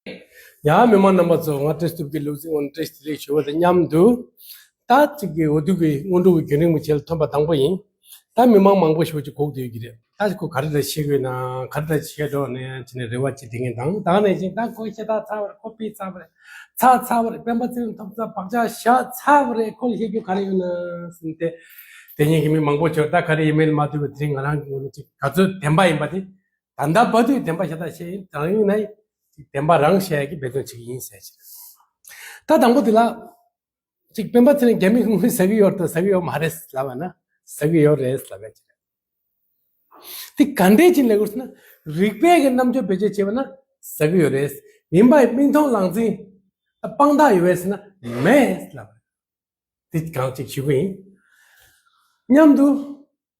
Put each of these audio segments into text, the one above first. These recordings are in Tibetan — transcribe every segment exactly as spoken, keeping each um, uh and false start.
ཡ་མི་མང་རྣམ་པ་ཚོ། ང་བཀྲ་ཤིས་ཐུབ་ཀྱི་ལུགས་སྲིད་ངོ་བཀྲ་ཤིས་བདེ་ལེགས་ཞུ་བ་དང་མཉམ་དུ། ད་གཅིག་གི་འོས་བསྡུ་གི་སྔོན་འགྲོ་གི་རྒྱུན་རིང་མི་བྱེད་ལ་ཐོན་པ་དང་པོ་ཡིན། ད་མི་མང་མང་པོ་ཞིག་ཅིག་གོ་བསྡད་ཀྱི་རེད། ད་ཁོ་ག་རེ་འདྲ་བཤད་དགོས་ན་ག་རེ་འདྲ་བཤད་འགྲོ་ནས་ཅི་ནས་རེ་བ་ཅིག་དེ་ངན་དང་ད་ནས་ཅིག་ད་ཁོ་ཤ་ད་ཚ་བ་རེད། ཁོ་པི་ཚ་བ་རེད། ཚ་ཚ་བ་རེད། སྤེན་པ་ཚེ་རིང་ཐོབ་ཚ་བག་ཆགས་ཤ་ཚ་བ་རེད། ཁོ་ལ་བཤད་རྒྱུ་ག་རེ་ཡོད་ན་ཟིན་ཏེ། དེ་ཉིད་ཀྱི་མི་མང་པོ་ཆོས་ད་ག་རེ་ཡིན་མིན་མ་ཐུབ་པའི་དེ་རིང་ང་རང་གི་ངོས་ནས་ཅིག་ག་ཚོད་བདེན་པ་ཡིན་པ་དེ། ད་ལྟ་བར་དུ་བདེན་པ་ཤ་ད་བཤད་ཡིན། རང་ཡིན་ན་ཅིག་བདེན་པ་རང་བཤད་ཡ་གི་འབད་བརྩོན་བྱེད་ཀྱི་ཡིན་ཟེར་ཅིག་ད་དང་པོ་དེ་ལ། ཅིག་སྤེན་པ་ཚེ་རིང་རྒྱ་མི་གི་ངོས་ཟ་གི་ཡོད་དང་ཟ་གི་ཡོད་མ་རེད་ལབ་པ་ན། ཟ་གི་ཡོད་རེད་ལབ་ཡ་ཅིག་རེད། དེ་ག་འདྲས་ཅིག་ལས་དགོས་ཟེར་ན། རིགས་པས་ཀྱི་རྣམ་དཔྱོད་བེད་སྤྱོད་བྱས་པ་ན་ཟ་གི་ཡོད་རེད། ཡིན་པ་ཡི་མིག་མཐོང་ལག་འཛིན་དཔང་རྟགས་ཡོད་པས་ཟེར་ན་མེད་ལབ་པ་རེད། དེ་གང་ཅིག་ཞུ་གི་ཡིན། མཉམ་དུ།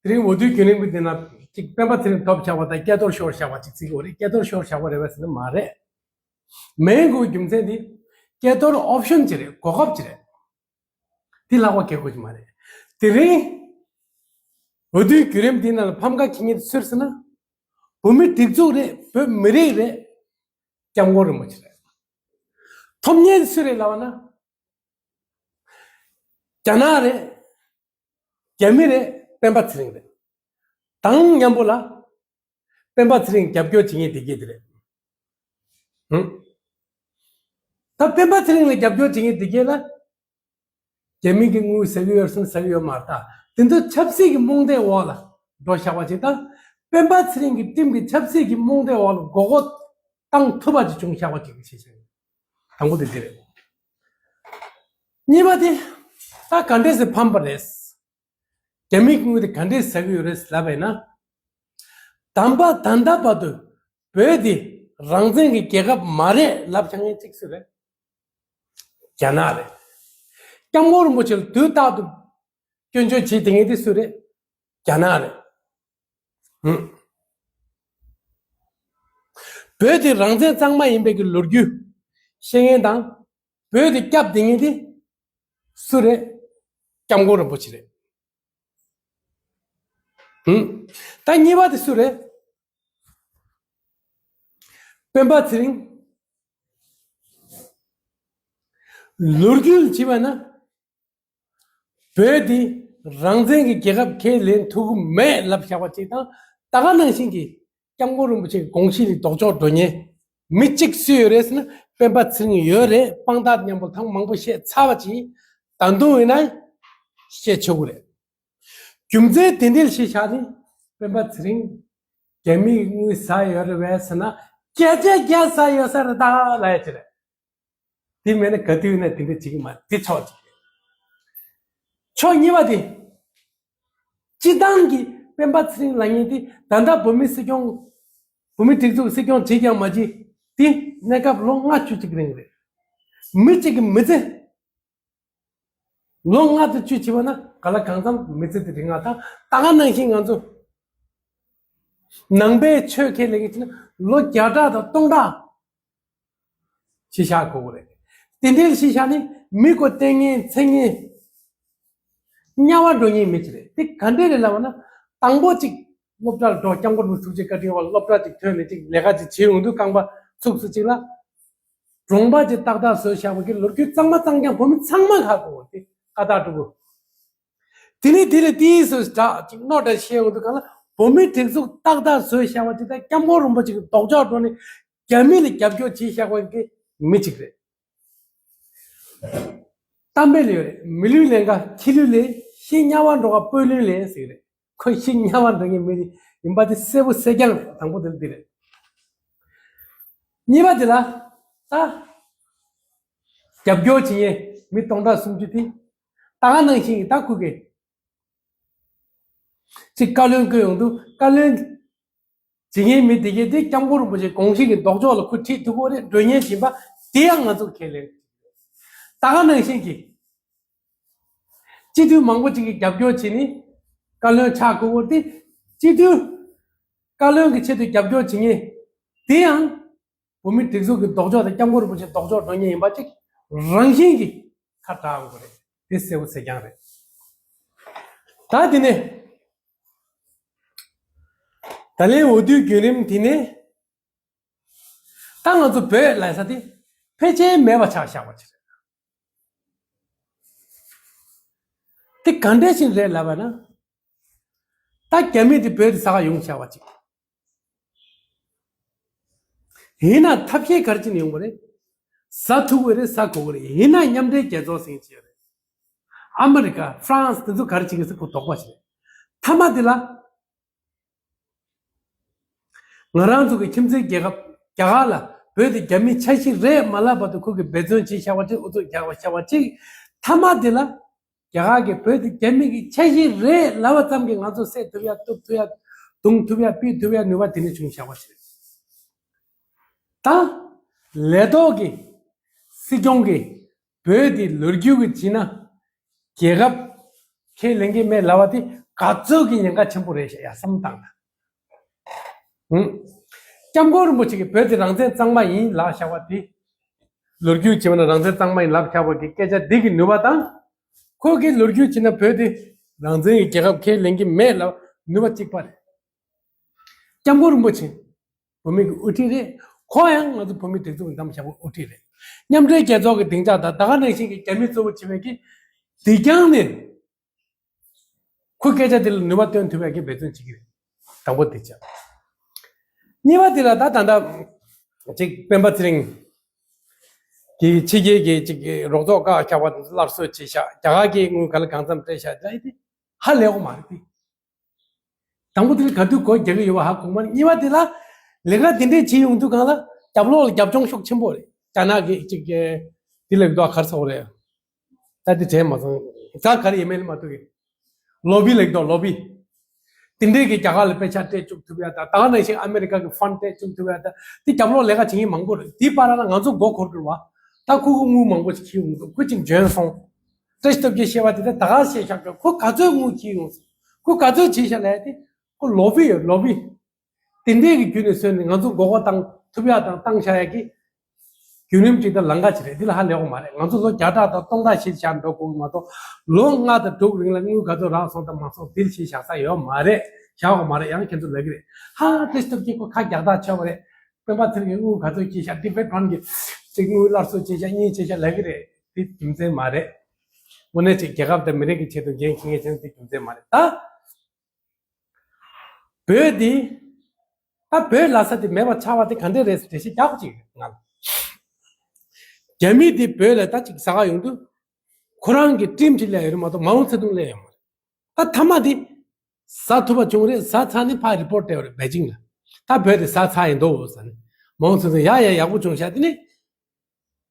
དེ་རིང་འོས་བསྡུའི་རྒྱུན་རིང་པོ་འདི་ན་ཅིག་སྤེན་པ་ཚེ་རིང་ཐོབ་བཞག་པ་དང་སྐལ་རྡོར་ཤོར་བཞག་པ་ཅིག་བརྩི་གི་ཡོད་རེད། སྐལ་རྡོར་ཤོར་བཞག་པ་རེད་པས་ཟེར་ན་མ་རེད། མེད་དགོས་རྒྱུ་མཚན་འདི། སྐལ་རྡོར་ཨོབ་ཤོན་ཅིག་རེད། གོ་སྐབས་ཅིག་རེད། འདི་ལྷག་པ་གལ་དགོས་ཀྱི་མ་རེད། དེ་རིང་འོས་བསྡུའི་བརྒྱུད་རིམ་འདི་ནང་ལ་ཕམ་ཁ་ཁྱེར་མཁན་སུ་རེད་ཟེར་ན། བོད་མི་སྒྲིག་འཛུགས་རེད། བོད་མི་རིགས་རེད། སྐྱབས་མགོན་རིན་པོ་ཆེ་རེད། ཐོབ་མཁན་སུ་རེད་ལབ་པ་ན། རྒྱ་ནག་རེད། རྒྱ་མི་རེད། སྤེན་པ་ཚེ་རིང་རེད། དང་མཉམ་པོ་ལ། སྤེན་པ་ཚེ་རིང་རྒྱབ་སྐྱོར་བྱེད་མཁན་དེ་གྱད་དེ་རེད། ཧུམ། ད་སྤེན་པ་ཚེ་རིང་ལ་རྒྱབ་སྐྱོར་བྱེད་མཁན་དེ་གྱད་ལ། རྒྱ་མི་གི་དངུལ་ཟ་གི་ཡོད་སོང་ཟ་གི་ཡོད་མ་རེད་ད། དེ་ཚོ་ཆབ་སྲིད་ཀྱི་རྨོངས་དད་འོག་ལ་འགྲོ་བཞག་པ་ཅིག་དང་། སྤེན་པ་ཚེ་རིང་གི་ཁྲིམས་ཀྱི་ཆབ་སྲིད་ཀྱི་རྨོངས་དད་འོག་ལ་མགོ་སྐོར་བཏང་ཐུབ་པ་ཅིག་བྱུང་བཞག་པ་ཅིག་བྱས་བཞག་དང་པོ་དེ་འདི་རེད། གཉིས་པ་དེ། ད་ག་འདྲས་སེ་ཕམ་པ་རེད། རྒྱ་མིའི་དངུལ་དེ་ག་འདྲས་ཟ་གི་ཡོད་རེད་ལབ་པས་ན། དམ་པ་ད་ལྟ་བར་དུ་བོད་དེ་རང་བཙན་གྱི་རྒྱལ་ཁབ་མ་རེད་ལབ་བཞག་མཁན་གཅིག་སུ་རེད། རྒྱ་ནག་རེད། སྐྱབས་མགོན་རིན་པོ་ཆེ་ལ་དུས་རྟག་ཏུ་སྐྱོན་བརྗོད་བྱེད་བསྡད་མཁན་དེ་སུ་རེད། རྒྱ་ནག་རེད། ཧུམ། བོད་དེ་རང་བཙན་གཙང་མ་ཡིན་པའི་གི་ལོ་རྒྱུས་བཤད་མཁན་དང་། བོད་དེ་སྐྱབས་བསྡད་མཁན་དེ་སུ་རེད། སྐྱབས་མགོན་རིན་པོ་ཆེ་རེད། ཧུམ། ད་གཉིས་པ་དེ་སུ་རེད། སྤེན་པ་ཚེ་རིང་། ལོ་རྒྱུས་བྱས་པ་ན། བོད་འདི་རང་བཙན་གྱི་རྒྱལ་ཁབ་ཁས་ལེན་ཐུབ་ཀྱི་མེད་ལབ་བཞག་པ་ཅིག་དང་། ད་ག་ནང་བཞིན་གྱི་སྐྱབས་མགོན་རིན་པོ་ཆེ་གི་དགོངས་གཞི་ལ་ལྡོག་ཕྱོགས་འགྲོ་མཁན་མི་གཅིག་སུ་ཡོད་རེད་ཟེར་ན། སྤེན་པ་ཚེ་རིང་ཡོད་རེད། དཔང་རྟགས་མཉམ་པོ་ཐེངས་མང་པོ་བཤད་ཚར་བ་ཅིག་ད་དུང་ཡིན་ན་བཤད་ཆོག་གི་རེད། རྒྱུ་མཚན་དེ་འདྲ་ཞིག་བཞག་ནས་སྤེན་པ་ཚེ་རིང་རྒྱ་མིའི་དངུལ་ཟ་ཡོད་རེད་པས་ཟེར་ན། བརྒྱ་ཆ་བརྒྱ་ཟ་ཡོད་ས་རེད་ད་ལབ་ཡ་ཅིག་རེད། དེ་མེད་ན་ག་དུས་ཡིན་ན་དེ་འདྲ་བྱེད་ཀྱི་མ་རེད། དེ་ཕྱོགས་གཅིག་རེད། ཕྱོགས་གཉིས་པ་དེ། སྤྱི་བཏང་གི་སྤེན་པ་ཚེ་རིང་ལབ་མཁན་དེ་ད་ལྟ་བོད་མི་སྲིད་སྐྱོང་། བོད་མི་སྒྲིག་འཛུགས་སྲིད་སྐྱོང་བྱེད་ཀྱང་མ་བྱེད་དེ་གནས་སྐབས་ལོ་ལྔ་བཅུ་གཅིག་རིང་རེད། མི་གཅིག་གི་མི་ཚེ་ལོ་ལྔ་བཅུ་བྱས་པ་ན་ག་ལ་གང་འཚམ་མི་ཚེ་དེ་རིང་ང་ད་ད་ག་ནང་བཞིན་ང་ཚོ་ནང་པའི་ཆོས་ཁས་ལེན་གྱི་ཕྱིན་ན་ལོ་བརྒྱ་ཕྲག་དང་སྟོང་ཕྲག་ཤི་ཤ་གོ་གི་རེད། དེ་འདྲའི་ཤི་ཤ་ནི་མི་ཁོ་བསྟེན་མཁན་མཚན་མཁན་དམྱལ་བ་འགྲོ་མཁན་མི་ཅིག་རེད། དེ་ག་འདྲས་རེད་ལབ་པ་ན། དང་པོ་ཅིག་སློབ་གྲྭར་འགྲོ། སྐྱབས་མགོན་རིན་པོ་ཆེ་བཀའ་དྲིན་འོག་སློབ་གྲྭ་ཅིག་ཐོན་ནས་ཅིག་ལས་ཀ་ཅིག་བྱེད་ཡོང་དུས་རྐང་པ་ཚུགས་སུ་ཅིག་ལ། གྲོང་པ་ཅིག་ཏག་ཏག་བཟོས་བཞག་པ་གི་ལོ་རྒྱུས་གཙང་མ་གཙང་རྐྱང་བོད་མི་ཚང་མ་ཧ་གོ་གི་རེད། དེ་ཀ་དག་གྲུ་གུ། དེ་ནས་དེ་ལ་ཏིས་སུ་འདྲ་ཅིག་རྣོ་འདྲ་བཤད་ཡོང་དུས་གང་ལ་བོད་མིའི་སྒྲིག་འཛུགས་ཏག་ཏག་བཟོས་བཞག་པ་ཅིག་དང་སྐྱབས་མགོན་རིན་པོ་ཆེ་གི་ལྡོག་ཕྱོགས་འགྲོ་ནས། རྒྱ་མི་ལ་རྒྱབ་སྐྱོར་བྱེད་བཞག་པ་གི་མི་གཅིག་རེད། གཏམ་དཔེ་ལ་ཡོད་རེད། མི་ལུས་ལེན་ཀ་ཁྱི་ལུས་ལེན། ཤི་དམྱལ་བ་འགྲོ་ཀ་སྤོས་ལུས་ལེན་ཟེར་གི་རེད། ཁོ་ཤི་དམྱལ་བ་འགྲོ་མཁན་མི་ཡིན་པ་དེ་གསལ་པོ་གསལ་རྐྱང་རེད། དང་པོ་དེ་ལ་འདི་རེད། གཉིས་པ་དེ་ལ་ད་རྒྱབ་སྐྱོར་བྱེད་མཁན་མི་སྟོང་ཕྲག་སུམ་ཅུ་དེ་ད་ག་ནང་བཞིན་གྱི་ད་ཁུ་གེ་ཅིག་བཀའ་བློན་བསྐོས་ཡོང་དུས་བཀའ་བློན། བྱེད་མཁན་མི་དེ་གས་དེ་སྐྱབས་མགོན་རིན་པོ་ཆེ་དགོངས་གཞི་གི་ལྡོག་ཕྱོགས་ལ་ཁོ་ཁྲིད་ཐུབ་ཀྱི་རེད། མགྲོན་གཉེར་བྱེད་པ་དེ་ཡང་ང་ཚོ་ཁས་ལེན། ད་ག་ནང་བཞིན་གྱི་སྤྱི་འཐུས་མང་པོ་ཅིག་གིས་རྒྱབ་སྐྱོར་བྱས་ནས་བཀའ་བློན་ཆགས་དགོས་ཀྱི་རེད། དེ་སྤྱི་འཐུས་བཀའ་བློན་གྱི་ཆེད་དུ་རྒྱབ་སྐྱོར་བྱེད་མཁན་དེ་ཡང་བོད་མི་སྒྲིག་འཛུགས་ཀྱི་ལྡོག་ཕྱོགས་དང་སྐྱབས་མགོན་རིན་པོ་ཆེ་ལྡོག་ཕྱོགས་འགྲོ་མཁན་ཡིན་པ་ཅིག་རང་བཞིན་གྱིས་ཁ་གྲག་དགོས་རེད། དེ་གསལ་པོ་གསལ་རྐྱང་རེད། ད་དེ་ནས། ད་ལན་འོས་བསྡུའི་བརྒྱུད་རིམ་དེ་ནས། ད་ང་ཚོ་བོད་ལབ་ས་དེ་ཕལ་ཆེར་མེད་པ་ཆགས་བཞག་པ་ཅིག་རེད། དེ་ག་འདྲ་ཞིག་རེད་ལབ་པ་ན། ད་རྒྱ་མི་དེ་བོད་དེ་ཟ་ག་ཡོང་བཞག་པ་ཅིག་ཡིན་ན་ཐབས་ཤེས་ག་རེ་བྱས་ནས་ཡོང་གི་རེད། ཟ་ཐུབ་ཀྱི་རེད། ཟ་དགོས་ཀྱི་རེད། ཡིན་ན་མཉམ་འབྲེལ་རྒྱལ་ཚོགས་ཟེར་གྱི་ཡོད་རེད། ཨ་མི་རི་ཀ་ཧྥ་རན་སི་དེ་ཚོ་ག་རེ་བྱེད་ཀྱི་ཟེར་ཁོ་དོགས་པ་ཞིག་རེད། མཐའ་མ་དེ་ལ། ང་རང་ཚོ་གི་ཁྱིམ་མཚེས་རྒྱལ་ཁབ་རྒྱ་གར་ལ་བོད་དེ་རྒྱ་མིའི་ཆ་ཤས་རེད་མ་ལབ་བར་དུ་ཁོ་གིས་འབད་བརྩོན་བྱས་བཞག་པ་ཅིག་ཨུ་ཚུགས་རྒྱག་པ་བཞག་པ་ཅིག་མཐའ་མ་དེ་ལ་རྒྱ་གར་གྱིས་བོད་དེ་རྒྱ་མི་གི་ཆ་ཤས་རེད་ལབ་པ་ཙམ་གྱིས་ང་ཚོ་བསད་ཐུབ་ཡ། གཏུབ་ཐུབ་ཡ། རྡུང་ཐུབ་ཡ། ཕུད་ཐུབ་ཡ་ནུས་པ་དེ་ནས་བྱུང་བཞག་པ་ཞིག་རེད། ད་ལས་ཐོག་གི་སྲིད་སྐྱོང་གིས་བོད་དེ་ལོ་རྒྱུས་ཀྱི་བྱས་ན། རྒྱལ་ཁབ་ཁས་ལེན་གྱི་མེད་ལབ་པ་དེ་ག་ཚོད་ཀྱི་ཉེན་ཁ་ཆེན་པོ་རེད་ཤག་ཡ་བསམ་བཏང་ན། ཧུམ། སྐྱབས་མགོན་རིན་པོ་ཆེ་གིས་བོད་དེ་རང་བཙན་གཙང་མ་ཡིན་ལབ་བཞག་པ་དེ། ལོ་རྒྱུས་བྱས་པ་ན་རང་བཙན་གཙང་མ་ཡིན་ལབ་བཞག་པ་གི་སྐད་ཆ་འདི་གི་ནུས་པ་དང་། ཁོ་གིས་ལོ་རྒྱུས་བྱས་ན་བོད་དེ་རང་བཙན་གྱི་རྒྱལ་ཁབ་ཁས་ལེན་གྱི་མེད་ལབ་ནུས་པ་གཅིག་པ་རེད། སྐྱབས་མགོན་རིན་པོ་ཆེ། བོད་མི་གི་དབུ་ཁྲིད་རེད། ཁོ་ཡང་ང་ཚོ་བོད་མི་སྒྲིག་འཛུགས་ཀྱི་འདེམས་བྱ་བའི་དབུ་ཁྲིད་རེད། མཉམ་འབྲེལ་རྒྱལ་ཚོགས་ཀྱི་སྡིངས་ཆ་དང་ད་ག་ནང་བཞིན་གྱི་རྒྱ་མི་གཙོ་བོ་བྱེད་པའི་གི་སྡིག་རྐྱང་ནས་ཁོ་སྐད་ཆ་དེ་ལ་ནུས་པ་བཏོན་ཐུབ་ཡག་གི་འབད་བརྩོན་བྱེད་ཀྱི་རེད། དང་པོ་དེ་བྱ། གཉིས་པ་དེ་ལ་ད་ད་ལྟ་ཅིག་སྤེན་པ་ཚེ་རིང་གི་ཕྱི་རྒྱལ་གྱི་ཅིག་རོགས་ཚོགས་བཀག་བཞག་པ་དེ་ཚོ་སླར་གསོ་བྱས་ཤག་རྒྱ་གར་གྱིས་དངུལ་ག་ལ་གང་འཚམ་སྤྲད་ཤག་དེ་ཧ་ལས་འོ་མ་རེད་དེ། དང་པོ་དེ་ལ་ག་དུས་སྒོ་རྒྱག་གི་ཡོད་པ་ཧ་གོ་མ་རེད། གཉིས་པ་དེ་ལ་ལས་ཀ་དེ་འདྲས་བྱེད་ཡོང་དུས་སྒང་ལ་རྒྱབ་ལོགས་ལ་རྒྱབ་ལྗོངས་ཤུགས་ཆེན་པོ་རེད། རྒྱ་ནག་གི་ཅིག་གི་དེ་ལ་འདུག་ག་རེ་ཟེར་དགོས་རེད། ད་དེ་དྲན་མ་སོང་། ད་ག་རེ་ཡིན་མིན་མ་གཏོགས་ཀྱི་ལོ་བི་ལབ་འདུག་ལོ་བི། དེ་འདྲས་ཀྱི་རྒྱ་གར་ལ་དཔེ་ཆ་སྤྲད་བཅུག་ཐུབ་ཡ་ད་ད་ག་ནང་བཞིན་ཨ་མེ་རི་ཀ་གི་ཕན་སྤྲད་བཅུག་ཐུབ་ཡ་ད་དེ་རྒྱབ་ལོགས་ལས་ཀ་བྱེད་མཁན་མང་པོ་རེད། དེའི་བར་ལ་ང་ཚོ་མགོ་འཁོར་འགྲོ་བ། ད་ཁོ་ཁོ་དངུལ་མང་པོ་ཞིག་ཁྱེར་ཡོང་འདུག་ཁོ་ཅིག་འཇོན་སོང་། བཀྲ་ཤིས་སྟོབས་རྒྱལ་བཤད་པ་དེ་ད་ད་ག་བཤད་བཞག་ཁོ་ག་ཚོད་དངུལ་ཁྱེར་ཡོང་། ཁོ་ག་ཚོད་བྱས་ཤག་ལབ་ཡ་དེ་ཁོ་ལོ་བི་ཡོད་ལོ་བི། དེ་འདྲས་ཀྱི་བརྒྱུད་ནས་བཟོས་ནས་ང་ཚོ་མགོ་སྐོར་བཏང་ཐུབ་ཡག་དང་བཏང་བཞག་ཡག་གི་བརྒྱུད་རིམ་ཅིག་དང་ལམ་ཁ་ཅིག་རེད། འདི་ལ་ཧ་ལས་འོ་མ་རེད། ང་ཚོ་ལོ་བརྒྱ་ཕྲག་དང་སྟོང་ཕྲག་ཞིག་བཞག་འགྲོ་དགོས་ཀྱི་མ་གཏོགས་ལོ་ལྔ་དང་དྲུག་རིང་ལ་དངུལ་ག་ཚོད་རག་སོང་དང་མ་སོང་འདིར་ཞིག་བཞག་ས་ཡོད་མ་རེད། བཞག་འོ་མ་རེད། ཡང་ཁྱེད་ཚོ་ལབ་ཀྱི་རེད། ཧ་ཏེ་སྟབས་ཀྱིས་ཁོ་ཁ་རྒྱག་ཐག་ཆོད་པ་རེད། སྤེན་པ་ཚེ་རིང་གིས་དངུལ་ག་ཚོད་ཁྱེར་བཞག་ཏི་བེད་ཕན་གྱིས་ཅིག་དངུལ་སླར་གསོ་བྱས་བཞག་གཉིས་བྱས་བཞག་ལབ་ཀྱི་རེད། དེ་རྒྱུ་མཚན་མ་རེད། དངོས་གནས་ཅིག་རྒྱལ་ཁབ་དང་མི་རིགས་ཀྱི་ཆེད་དུ་འགན་འཁྱེར་མཁན་ཅིག་ན་དེ་རྒྱུ་མཚན་མ་རེད་ད། བོད་འདི། ད་བོད་ལབ་ས་དེ་མེད་པ་ཆགས་པ་དེ་ག་འདྲས་རེད་ཟེར་འགྲེལ་བཤད་རྒྱག་ཅིག་ང་ལ། རྒྱ་མི་དེ་བོད་ལ་ད་ཅིག་ཟ་ག་ཡོང་དུས། ཁོ་རང་གི་ཁྲིམས་ཅིག་སླེབས་ཡོད་རེད་མ་གཏོགས་མའོ་ཙེ་ཏུང་སླེབས་ཡོད་མ་རེད། ད་མཐའ་མ་དེ། ཟ་ཐུབ་པ་བྱུང་རེད། ཟ་ཚར་ནས་ཕར་རི་པོར་ཊ་སྤྲད་ཡོད་རེད་པེ་ཅིང་ལ། ད་བོད་དེ་ཟ་ཚར་ཡིན་འདུག་ཟེར་ནས། མའོ་ཙེ་ཏུང་ཡ་ཡ་ཡག་པོ་བྱུང་ཤག་དེ་ནས།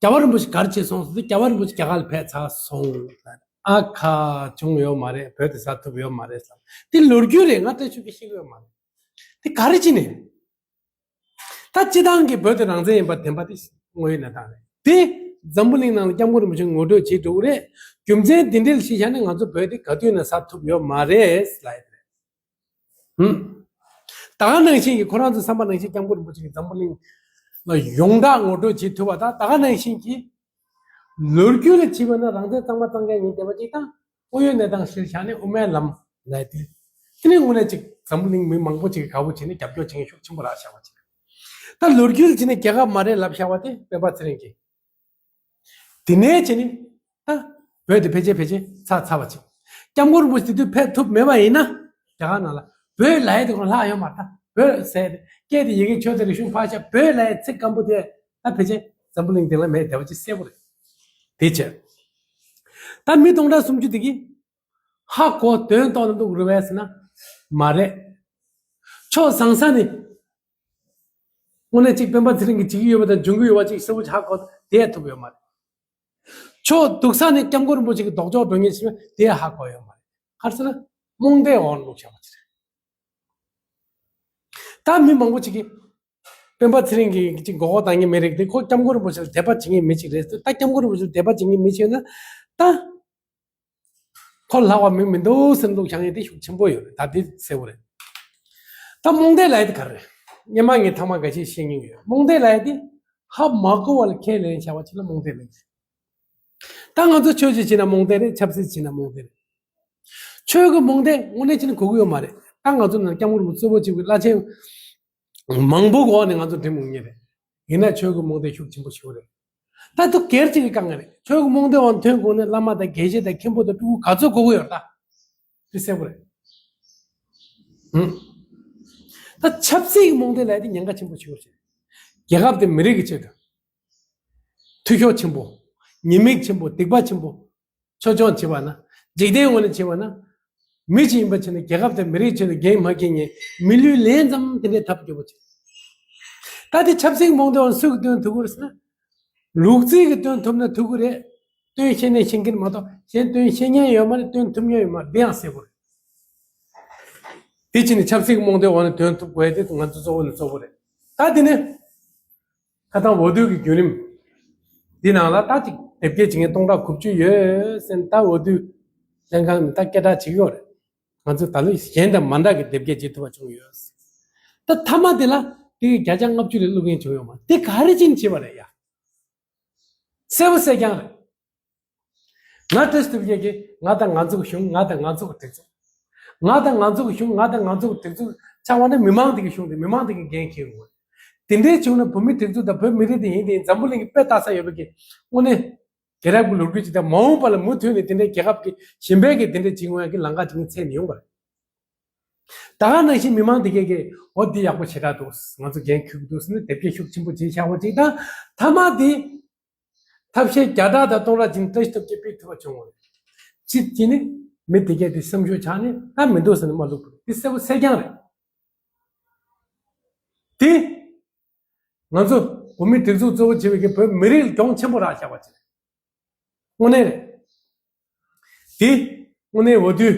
རྒྱལ་བ་རིན་པོ་ཆེ་ག་རེ་བྱས་སོང་ཟེར་དུས་རྒྱལ་བ་རིན་པོ་ཆེ་རྒྱ་གར་ལ་ཕེབས་ཚར་སོང་ལབ། ཨ་ཁ་བྱུང་ཡོད་མ་རེད། བོད་དེ་ཟ་ཐུབ་ཡོད་མ་རེད་ཟེར། དེ་ལོ་རྒྱུས་རེད། ང་བཀྲ་ཤིས་ཀྱིས་ཤེས་ཀྱི་ཡོད་མ་རེད། དེ་ག་རེ་བྱས་ནས། ད་སྤྱི་བཏང་གི་བོད་དེ་རང་བཙན་ཡིན་པ་བདེན་པ་དེ་དངོས་ཡོད་གནས་སྟངས་རེད། དེ་འཛམ་བུ་གླིང་ནང་ལ་སྐྱབས་མགོན་རིན་པོ་ཆེ་ངོ་སྤྲོད་བྱེད་འགྲོ་གི་རེད། རྒྱུ་མཚན་དེ་འདྲ་ལ་གཞི་བཞག་ནས་ང་ཚོ་བོད་དེ་ག་དུས་ནས་ཟ་ཐུབ་ཡོད་མ་རེད་ལབ་ཡོད་རེད། ཧུམ། ད་ག་ནང་བཞིན་གྱི་ཁོ་རང་ཚོའི་བསམ་པ་ནང་བཞིན་སྐྱབས་མགོན་རིན་པོ་ཆེ་གིས་འཛམ་བུ་གླིང་ལ་ཡོངས་གྲགས་ངོ་སྤྲོད་བྱེད་ཐུབ་པ་དང་ད་ག་ནང་བཞིན་གྱི་ལོ་རྒྱུས་ལ་བྱས་པ་ན་རང་བཙན་གཙང་མ་གཙང་རྐྱང་ཡིན་བསྡད་པ་ཅིག་དང་དངོས་ཡོད་གནས་སྟངས་གཞིར་བཞག་ནས་དབུ་མའི་ལམ་ལབ་དེ། དེ་ནི་དངོས་གནས་ཅིག་འཛམ་བུ་གླིང་མི་མང་པོ་ཅིག་གིས་དགའ་པོ་བྱས་ནས་རྒྱབ་སྐྱོར་བྱེད་མཁན་ཤུགས་ཆེན་པོ་རག་བཞག་པ་ཅིག་ད་ལོ་རྒྱུས་ལ་བྱས་ནས་རྒྱལ་ཁབ་མ་རེད་ལབ་བཞག་པ་དེ་སྤེན་པ་ཚེ་རིང་གིས། དེ་ནས་བྱས་ནས་ད་བོད་དེ་ཕལ་ཆེར་ཕལ་ཆེར་ཚར་ཚར་བ་ཅིག་སྐྱབས་མགོན་རིན་པོ་ཆེ་དེ་དུས་ཕེབས་ཐུབ་མེད་པ་ཡིན་ན་རྒྱ་གར་ནང་ལ་བོད་ལབ་ཡ་དེ་ཁོ་ལྷག་ཡོད་མ་རེད། ད་བོད་ཟེར་ཏེ་སྐད་དེ་ཡི་གེ་ཆོས་དང་རིག་གཞུང་ཕར་བཞག་བོད་ལབ་ཡ་ཚིག་སྐམ་པོ་དེ་ད་ཕལ་ཆེར་འཛམ་བུ་གླིང་སྟེང་ལ་མེད་བསྡད་པ་ཅིག་གསལ་པོ་རེད། དེ་བྱས་ད་མི་སྟོང་ཕྲག་སུམ་ཅུ་དེ་གིས་ཧ་གོ་དོན་རྟོགས་ན་འདུག་རེད་པས་ཟེར་ན་མ་རེད། ཕྱོགས་བཟང་ས་ནས། དངོས་གནས་གཅིག་སྤེན་པ་ཚེ་རིང་གིས་བྱེད་ཀྱི་ཡོད་པ་དང་འཇོན་གྱི་ཡོད་པ་གཅིག་གསལ་པོ་ཧ་གོ་བསྡད་ཐུབ་ཡོད་མ་རེད། ཕྱོགས་སྡུག་ས་ནས་སྐྱབས་མགོན་རིན་པོ་ཆེ་གི་ལྡོག་ཕྱོགས་འགྲོ་མཁན་ཞིག་ཡོད་དེ་ཧ་གོ་ཡོད་མ་རེད། ག་རེ་ཟེར་ན་རྨོངས་དད་འོག་ལ་བླུགས་བཞག་པ་ཅིག་རེད། ད་མི་མང་པོ་ཅིག་གིས་སྤེན་པ་ཚེ་རིང་གིས་གཅིག་མགོ་སྐོར་བཏང་མཁན་མི་རིགས་དེ་ཁོ་སྐྱབས་མགོན་རིན་པོ་ཆེ་ལ་དད་པ་བྱེད་མཁན་མི་ཅིག་རེད་ཟེར། ད་སྐྱབས་མགོན་རིན་པོ་ཆེ་ལ་དད་པ་བྱེད་མཁན་མི་ཅིག་ཡོད་ན་ད། ཁོ་ལྷག་པ་མི་མི་འདུག་ཟེར་འདུག་བྱ་ངན་དེ་ཤུགས་ཆེན་པོ་ཡོད་རེད། ད་དེ་གསལ་པོ་རེད། ད་རྨོངས་དད་ལབ་ཡ་དེ་ག་རེ་རེད། སྔོན་མ་ངས་ཐེངས་མ་འགའ་ཤས་བཤད་མྱོང་ཡོད། རྨོངས་དད་ལབ་ཡ་དེ་ཧ་མ་གོ་བ་ལ་ཁས་ལེན་བྱ་བ་ཅིག་ལ་རྨོངས་དད་ལབ་ཡ་རེད། ད་ང་ཚོ་ཆོས་ཅིག་བྱེད་ན་རྨོངས་དད་རེད། ཆབ་སྲིད་བྱེད་ན་རྨོངས་དད་རེད། ཆོས་ཀྱི་རྨོངས་དད་དངོས་གནས་བྱས་ན་གོ་གི་ཡོད་མ་རེད། ད་ང་ཚོ་ནང་སྐྱབས་མགོན་རིན་པོ་ཆེ་གཙོ་བོ་གཅིག་པུའི་བླ་ཆེན་མང་པོ་གི་འོག་ནས་ང་ཚོ་འགྲིམ་ཡོང་མཁན་རེད། ཡིན་ན་ཆོས་ཀྱི་རྨོངས་དད་ཤུགས་ཆེན་པོ་ཞིག་རེད། ད་དུ་སྒེར་གཅིག་གི་དཀའ་ངལ་རེད། ཆོས་ཀྱི་རྨོངས་དད་འོག་ཐོན་དགོས་ནས་བླ་མ་དང་དགེ་བཤེས་དང་མཁན་པོ་དང་སྤྲུལ་སྐུ་ག་ཚོད་དགོས་ཀྱི་ཡོད་རེད་ད། དེ་གསལ་པོ་རེད། ཧུམ། ད་ཆབ་སྲིད་ཀྱི་རྨོངས་དད་ལབ་དེ་ཉེན་ཁ་ཆེན་པོ་ཞིག་ཡོད་རེད། རྒྱལ་ཁབ་དེ་མི་རིགས་ཀྱི་ཆེད་དུ། འཐུས་ཤོར་ཆེན་པོ། ཉེས་དམིགས་ཆེན་པོ། སྡིག་པ་ཆེན་པོ། ཆོས་སྐྱོང་བྱེད་པ་ན། འཇིག་རྟེན་ངོས་ནས་བྱེད་པ་ན། མི་ཅིག་ཡིན་པ་བྱས་ན་རྒྱལ་ཁབ་དང་མི་རིགས་ཆེད་དུ་འགན་མ་འཁྱེར་མཁན་མི་ལུས་ལན་ཙམ་དེ་འདྲའི་ཐབས་སྐྱོ་པོ་བྱེད། ད་དེ་ཆབ་སྲིད་རྨོངས་དད་འོག་སུས་སྟོན་ཐུབ་ཀྱི་རེད་ཟེར་ན། ལུག་རྫི་གིས་སྟོན་ཐུབ་ན་ཐུབ་ཀྱི་རེད། སྟོན་ཤེས་ནས་ཤེས་མཁན་མ་གཏོགས་གཞན་སྟོན་ཤེས་མཁན་ཡོད་མ་རེད། སྟོན་ཐུབ་མཁན་ཡོད་མ་རེད། འདི་ཡང་གསལ་པོ་རེད། དེ་ཕྱིན་ནས་ཆབ་སྲིད་རྨོངས་དད་འོག་ནས་དོན་ཐུབ་དགོས་དེ་ང་ཚོ་གཙོ་བོ་ནས་གཙོ་བོ་རེད། ད་དེ་ནས་ཁ་སང་འོས་བསྡུ་གི་བརྒྱུད་རིམ་འདི་ནང་ལ་ད་ཅིག་དེབ་སྐྱེལ་བྱེད་མཁན་སྟོང་ཕྲག་དགུ་བཅུ་ཡོད་ཟེར་ནས་ད་འོས་བསྡུ་ལྷན་ཁང་ནས་ད་སྐད་གྲགས་བྱེད་ཀྱི་ཡོད་རེད། ང་ཚོ་ད་ལོ་གཞན་དང་མ་འདྲ་གི་དེབ་སྐྱེལ་བྱེད་ཐུབ་པ་བྱུང་ཡོད། ད་མཐའ་མ་དེ་ལ་དེ་གི་བརྒྱ་ཆ་ལྔ་བཅུ་ལས་བླུག་མཁན་བྱུང་ཡོད་མ་རེད། དེ་ག་རེ་བྱས་ནས་བྱས་པ་རེད་ཡ། གསལ་པོ་གསལ་རྐྱང་རེད། ང་བཀྲ་ཤིས་སྟོབས་རྒྱལ་གྱིས་ང་དང་ང་ཚོ་གི་གཞུང་། ང་དང་ང་ཚོ་གི་སྒྲིག་འཛུགས། ང་དང་ང་ཚོ་གི་གཞུང་། ང་དང་ང་ཚོ་གི་སྒྲིག་འཛུགས་ཆགས་པ་ན་མི་མང་དེ་གི་གཞུང་དེ། མི་མང་དེ་གི་འགན་འཁྱེར་དགོས། དེ་འདྲའི་བྱུང་ན་བོད་མི་སྒྲིག་འཛུགས་དང་བོད་མི་རིགས་དེ་ཡིན་དེ་ཡིན། འཛམ་བུ་གླིང་གི་དཔེ་ལྟ་ས་ཡོད་པ་གི་དངོས་གནས་རྒྱལ་རབས་ཀྱི་ལོ་རྒྱུས་ཅིག་དང་མ་འོངས་པ་ལ་མུ་མཐུད་ནས་དེ་འདྲའི་རྒྱལ་ཁབ་ཀྱི་གཞན་པའི་གི་དེ་འདྲའི་བྱེད་དགོས་ཡ་གི་ལམ་ཁ་ཅིག་ནི་འཚོལ་ནས་ཡོང་བ་རེད། ད་ག་ནང་བཞིན་མི་མང་དེ་གས་ཀྱིས་འོ་འདི་ཡག་པོ་ཞེ་དྲག་འདུག་ང་ཚོ་འགན་འཁྱེར་གྱི་འདུག་ཟེར་ནས་དེབ་སྐྱེལ་ཤུགས་ཆེན་པོ་བྱས་བཞག་པ་ཅིག་དང་། མཐའ་མ་དེ་ཐབས་ཤེས་བརྒྱ་ཕྲག་དང་སྟོང་ཕྲག་ཅིག་བཀྲ་ཤིས་སྟོབས་རྒྱལ་སྤེལ་ཐུབ་པ་བྱུང་བ་རེད། གཅིག་གིས་ནི་མི་དེ་གས་དེ་སེམས་ཤུགས་ཆག་ནས་ད་མི་འདུག་ཟེར་ནས་མ་བླུགས་པ་རེད། དེ་གསལ་པོ་གསལ་རྐྱང་རེད། དེ་ང་ཚོ་བོད་མིའི་སྒྲིག་འཛུགས་གཙོ་བོ་བྱེད་པའི་གི་བོད་མི་རིགས་ལ་གྱོང་ཆེན་པོ་རག་བཞག་པ་ཅིག་རེད། དངོས་གནས་རེད། དེ་དངོས་གནས་འོས་བསྡུ་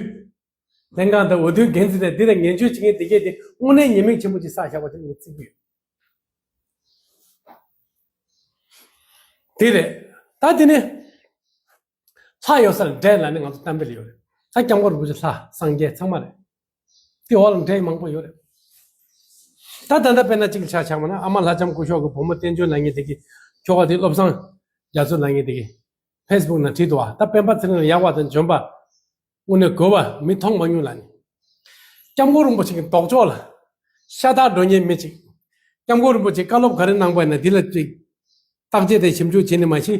ལྷན་ཁང་དང་འོས་བསྡུ་འགན་འཛིན་དང་འདི་ལ་ངན་བྱུས་བྱེད་མཁན་དེ་གས་དེ་དངོས་གནས་ཉེས་དམིགས་ཆེན་པོ་ཅིག་བསགས་བཞག་པ་དེ་ངས་བརྩི་གི་ཡོད། དེ་རེད། ད་དེ་ནས་ལྷ་ཡོད་སར་འདྲེ་ལ་ནི་ང་ཚོ་གཏམ་དཔེ་ལ་ཡོད་རེད། ད་སྐྱབས་མགོན་རིན་པོ་ཆེ་ལྷ་སངས་རྒྱས་ཚང་མ་རེད། དེ་འོག་ལ་འདྲེ་མང་པོ་ཡོད་རེད། ད་ད་ལྟ་དཔེར་ན་གཅིག་ཆ་བཞག་པ་ན་ཨ་མ་ལྷ་ལྕམ་སྐུ་ཞབས་ཀྱི་བུ་མོ་བསྟན་ཆོས་ལབ་མཁན་དེ་གི་ཁྱོ་ག་དེ་བློ་བཟང་རྒྱ་མཚོ་ལབ་མཁན་དེ་གི་ཕེ་སི་བུག་ནང་བྲིས་འདུག་བ། ད་སྤེན་པ་ཚེ་རིང་ལ་ཡག་པ་དང་འཇོན་པ་དངོས་གནས་དགོས་པ་མི་མཐོང་མ་མྱོང་ལབ་ནས། སྐྱབས་མགོན་རིན་པོ་ཆེ་གི་ལྡོག་ཕྱོགས་ལ་ཤ་སྟག་འགྲོ་མཁན་མི་གཅིག་སྐྱབས་མགོན་རིན་པོ་ཆེ་བཀའ་སློབ་ག་རེ་གནང་པ་ཡིན་ན་འདི་ལ་ཅིག་བརྟག་དཔྱད་དང་ཞིབ་འཇུག་བྱས་ནས་མ་གཞི་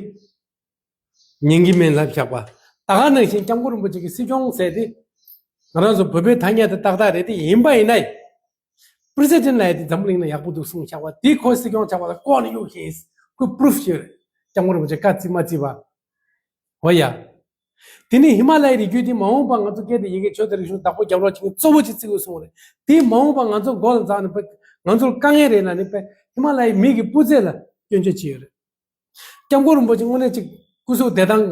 ཉན་གྱི་མེད་ལབ་བཞག་པ། ད་ག་ནང་བཞིན་སྐྱབས་མགོན་རིན་པོ་ཆེ་གི་སྲིད་སྐྱོང་ཟེར་དེ་ང་རང་ཚོ་བོད་པའི་ཐ་སྙད་དེ་ཏག་ཏག་རེད། དེ་ཡིན་པ་ཡིན་ན་པི་རེ་སི་ཌེན་ཊི་ལབ་ཡ་དེ་འཛམ་བུ་གླིང་ན་ཡག་པོ་འདུག་གསུངས་བཞག་པ་དེ་ཁོ་སྲིད་སྐྱོང་ཆགས་པ་ལ་ལྐོག་ནས་གཡུག་བཞིན་ཁོས་པུ་རུབ་ཞུས་རེད། སྐྱབས་མགོན་རིན་པོ་ཆེ་བཀའ་བརྩི་མ་བརྩི་བ། འོ་ཡ། དེ་ནས་ཧི་མ་ལ་ཡའི་རི་རྒྱུད་དེ་མ་འོངས་པ་ང་ཚོ་སྐད་དང་ཡི་གེ་ཆོས་དང་རིག་གཞུང་བདག་པོ་རྒྱབ་རོགས་བྱེད་མཁན་གཙོ་བོ་ཅིག་བརྩི་དགོས་གསུངས་རེད། དེ་མ་འོངས་པ་ང་ཚོ་མགོ་ལ་འཛེགས་ནས་པ་ང་ཚོར་དཀའ་ངལ་རེད་ལབ་ནས་པ་ཧི་མ་ལ་ཡའི་མི་གི་སྤུས་ཚད་ལ་སྐྱོན་བརྗོད་བྱས་ཡོད་རེད། སྐྱབས་མགོན་རིན་པོ་ཆེ་དངོས་གནས་ཅིག་སྐུ་གཟུགས་བདེ་ཐང་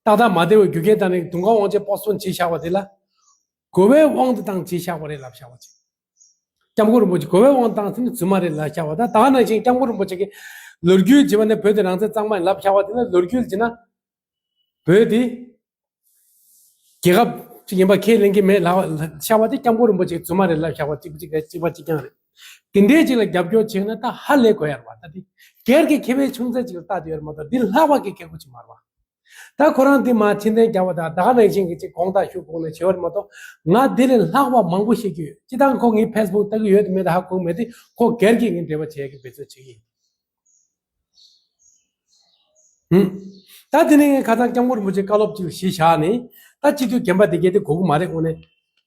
ཏག་ཏག་མ་བདེ་བའི་རྒྱུ་རྐྱེན་དང་ནི་དུང་དཀར་དབང་ཆེན་པོ་སོན་བྱས་བཞག་པ་དེ་ལ་དགོས་པའི་དབང་དུ་བཏང་བྱས་བཞག་པ་རེད་ལབ་བཞག་པ་ཅིག་སྐྱབས་མགོན་རིན་པོ་ཆེ་དགོས་པའི་དབང་དུ་བཏང་ཟིན་ནས་རྫུན་མ་རེད་ལབ་བཞག་པ་དང་། ད་ག་ནང་བཞིན་སྐྱབས་མགོན་རིན་པོ་ཆེ་གིས་ལོ་རྒྱུས་བྱས་པ་ནི་བོད་དེ་རང་བཙན་གཙང་མ་ཡིན་ལབ་བཞག་པ་དེ་ལ་ལོ་རྒྱུས་བྱས་ན། བོད་དེ་རྒྱལ་ཁབ་ཅིག་ཡིན་པ་ཁས་ལེན་གྱི་མེད་ལབ་བཞག་པ་དེ་སྐྱབས་མགོན་རིན་པོ་ཆེ་རྫུན་མ་རེད་ལབ་བཞག་པ་གཅིག་པ་གཅིག་གཅིག་པ་གཅིག་རྐྱང་རེད། དེ་འདྲའི་ཅིག་ལ་རྒྱབ་སྐྱོར་བྱས་ན་ད་ཧ་ལས་དགོས་ཡ་རེད་བ། ད་དེ་སྒེར་གྱི་ཁེ་ཕན་ཆུང་ཙག་ཅིག་ལ་ལྟ་དེ་ཡོད་རེད་མ་གཏོགས་འདི་ལྷག་པ་གི་ཁེ་པོ་ཅིག་མ་རེད་བ། ད་ཁོ་རང་འདི་མ་ཕྱིར་འཐེན་རྒྱག་པ་དང་ད་ག་ནང་བཞིན་གྱི་ཅིག་དགོངས་དག་ཞུ་དགོངས་ནས་བྱེད་པ་རེད་མ་གཏོགས་ང་འདི་ལས་ལྷག་པ་མང་པོ་ཤེས་ཀྱི་ཡོད། སྤྱིར་བཏང་ཁོ་ངའི་ཕེ་སི་བུག་ལྟ་གི་ཡོད་མེད་ད་ཧ་གོ་མེད་དེ་ཁོ་སྒེར་གྱི་ངའི་འབྲེལ་བ་བྱེད་ཀྱི་འབད་རྩོལ་བྱེད་ཀྱི་ཡིན། ཧུམ། ད་དེ་ནས་ངས་ཁ་སང་སྐྱབས་མགོན་རིན་པོ་ཆེ་བཀའ་སློབ་ཅིག་གཞི་བཞག་ནས་ད་སྤྱི་འཐུས་རྒན་པ་དེ་གས་དེ་གོ་གི་མ་རེད། དངོས་གནས་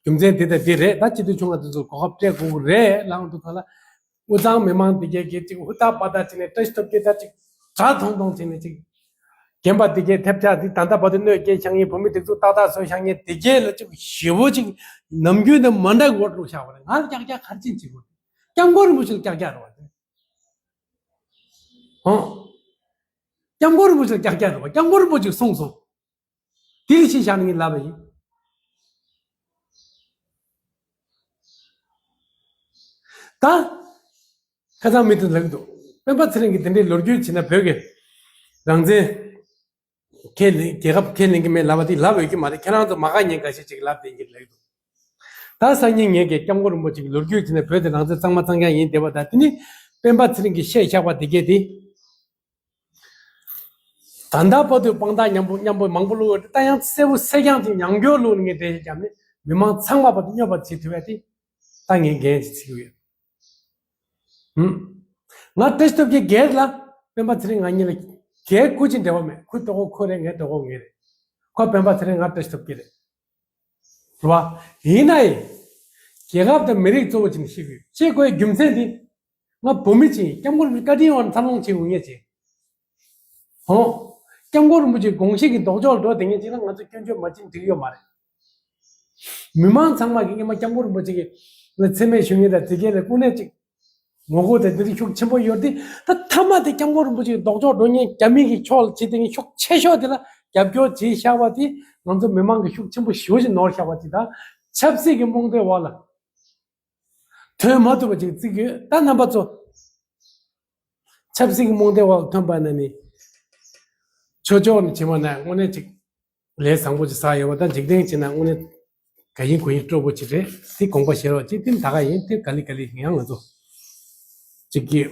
རྒྱུ་མཚན་དེ་དང་དེ་རེད། ད་སྤྱི་འཐུས་ཆུང་བ་དེ་ཚོར་གོ་སྐབས་སྤྲད་དགོས་ཀྱི་རེད་ལབ་འདུག་ག་ལ། དབུས་གཙང་མི་མང་དེ་གས་ཀྱིས་ཅིག་ཧུར་ཐག་པ་ཐག་བྱས་ནས་བཀྲ་ཤིས་སྟོབས་རྒྱལ་ད་ཅིག་དྲག་མཐོང་མཐོང་བྱས་ནས་ཅིག་རྒན་པ་དེ་གས་ཐེབས་ཆག་དེ་ད་ལྟ་བར་དུ་གནོད་སྐྱེལ་བཞག་མཁན་བོད་མི་སྒྲིག་འཛུགས་ཏག་ཏག་བཟོས་བཞག་མཁན་དེ་གས་ལ་ཅིག་ཞེ་པོ་ཅིག་ནམ་རྒྱུན་དང་མ་འདྲ་གི་འོག་ལ་བཞག་པ་རེད། ང་ལ་ཀྱག་ཀྱག་ག་རེ་བྱས་ནས་བྱེད་དགོས་རེད། སྐྱབས་མགོན་རིན་པོ་ཆེ་ལ་ཀྱག་ཀྱག་རེད་བ། ཧོ། སྐྱབས་མགོན་རིན་པོ་ཆེ་ལ་ཀྱག་ཀྱག་རེད་བ། སྐྱབས་མགོན་རིན་པོ་ཆེས་གསུངས་སོང་། དེ་ལ་གཞི་བཞག་ནས་ངས་ལབ་པ་ཡིན། ད་ཁ་སང་མི་དེ་ལབ་ཀྱི་འདུག་སྤེན་པ་ཚེ་རིང་གིས་དེ་འདྲའི་ལོ་རྒྱུས་བྱས་ན་བོད་ཀྱི་རང་བཙན་ཁས་ལེན། རྒྱལ་ཁབ་ཁས་ལེན་གྱི་མེད་ལབ་པ་དེ་ལབ་འོས་ཀྱི་མ་རེད། ཁྱེད་རང་ཚོ་མ་དགའ་མཁན་འགའ་ཤས་ཅིག་ལབ་བསྡད་ཀྱི་ལབ་ཀྱི་འདུག་ད་སང་ཉིན་ངས་ཀྱི་སྐྱབས་མགོན་རིན་པོ་ཆེ་གི་ལོ་རྒྱུས་བྱས་ན་བོད་དེ་རང་བཙན་གཙང་མ་གཙང་རྐྱང་ཡིན་བསྡད་པ་དང་། དེ་ནི་སྤེན་པ་ཚེ་རིང་གིས་བཤད་བཞག་པ་དེ་གས་དེ། ད་ལྟ་བར་དུ་དཔང་རྟགས་མཉམ་པོ་མཉམ་པོ་མང་པོ་བླུགས་ཡོད་དེ། ད་ཡང་གསལ་པོ་གསལ་རྐྱང་དེ་ཉམས་འགྱུར་བླུགས་ནས་ངས་འགྲེལ་བཤད་བརྒྱབ་ནས་མི་མང་ཚང་མ་བར་དུ་སྙོབ་པ་བྱེད་ཐུབ་ཡ་དེ་ད་ངས་འགན་ཅིག་འཁྱེར་གྱི་ཡོད། ཧུམ། ང་བཀྲ་ཤིས་སྟོབས་རྒྱལ་སྒེར་ལ་སྤེན་པ་ཚེ་རིང་ང་གཉིས་ལ་སྒེར་སྐུ་མཁྱེན་འབྲེལ་བ་མེད། ཁོའི་ལྟོ་གོས་ཁོ་རེད། ངའི་ལྟོ་གོས་ངའི་རེད། ཁོ་སྤེན་པ་ཚེ་རིང་ང་བཀྲ་ཤིས་སྟོབས་རྒྱལ་རེད། རེད་བ། ཡིན་ན་ཡང་རྒྱལ་ཁབ་དང་མི་རིགས་གཙོ་བོ་བྱས་ནས་ཤེས་དགོས། ཤེས་དགོས་རྒྱུ་མཚན་འདི། ང་བོད་མི་ཅིག་ཡིན། སྐྱབས་མགོན་རིན་པོ་ཆེ་བཀའ་དྲིན་འོག་ནས་འཚར་ལོངས་བྱེད་འོང་མཁན་ཅིག་ཧོ། སྐྱབས་མགོན་རིན་པོ་ཆེའི་དགོངས་གཞི་གི་ལྡོག་ཕྱོགས་ལ་འགྲོ་བསྡད་མཁན་ཅིག་ལ་ང་ཚོ་སྐྱོན་བརྗོད་མ་བྱེད་ན་འགྲིག་གི་ཡོད་མ་རེད། མི་མང་ཚང་མ་གིས་སྔོན་མ་སྐྱབས་མགོན་རིན་པོ་ཆེ་གི་ལ་མཚན་སྨད་ཞུ་མཁན་དང་དེ་གས་ལ་དངོས་གནས་ཅིག་ངོ་རྒོལ་དང་དེ་འདྲ་ཤུགས་ཆེན་པོ་ཡོད་དེ། ད་མཐའ་མ་དེ་སྐྱབས་མགོན་རིན་པོ་ཆེ་གི་ལྡོག་ཕྱོགས་འགྲོ་མཁན་རྒྱ་མི་གི་ཕྱོགས་ལ་བྱེད་བསྡད་མཁན་ཤུགས་ཆེ་ཤོས་དེ་ལ་རྒྱབ་སྐྱོར་བྱས་བཞག་པ་དེ་ང་ཚོ་མི་མང་གིས་ཤུགས་ཆེན་པོ་ཞེ་པོ་ཅིག་ནོར་བཞག་པ་དེ་དང་། ཆབ་སྲིད་ཀྱི་རྨོངས་དད་འོག་ལ་ཐོན་མ་ཐུབ་པ་ཅིག་བརྩི་གི་ཡོད། ད་རྣམ་པ་ཚོ། ཆབ་སྲིད་ཀྱི་རྨོངས་དད་འོག་ལ་ཐོན་པ་ན་ནི། ཆོས་ཕྱོགས་ནས་བྱེད་པ་ན་དངོས་གནས་ཅིག་ལས་བཟང་པོ་ཅིག་བསགས་ཡོད་པ་དང་། འཇིག་རྟེན་བྱེད་ན་དངོས་གནས་ག་ཡིན་གུ་ཡིན་སྤྲོ་པོ་ཅིག་རེད། དེ་དགོངས་པ་བཞེས་རོགས་ཅིག་དེ་ད་ག་ཡིན། དེ་ག་ལེ་ག་ལེ་ཡང་ང་ཚོ་ཅིག་གི་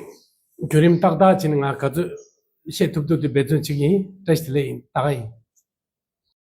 བརྒྱུད་རིམ་ཏག་ཏག་བྱས་ནས་ང་ག་ཚོད་བཤད་ཐུབ་ཐུབ་དེ་འབད་བརྩོན་བྱེད་ཀྱི་ཡིན། བཀྲ་ཤིས་བདེ་ལེགས་ཡིན། ད་ག་ཡིན།